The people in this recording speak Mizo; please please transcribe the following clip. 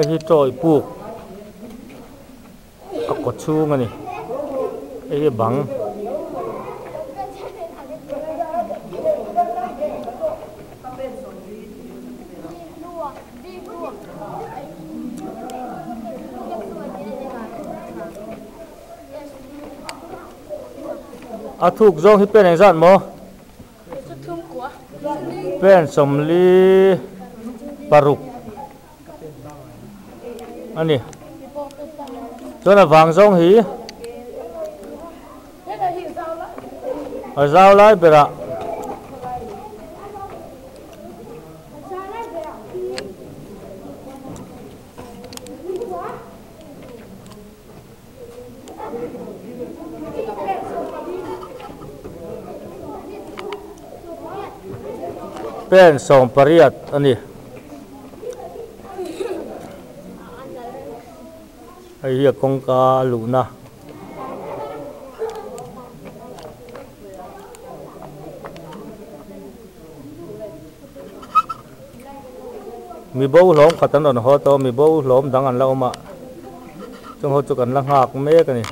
Hei hi chawi puk a kaw chhung a ni hei hi bang. A thuk zawng hi pen engzat maw? Pen sawmli paruk a ni. Chuan a vang zawng hi a zau lai berah Pen 18 a ni. Hei hi a kawngka a luhna. Mi bo hlawm khat an rawn haw tawh a, mi bo hlawm dang an la awm a, chung ho chu kan la nghak mek a ni.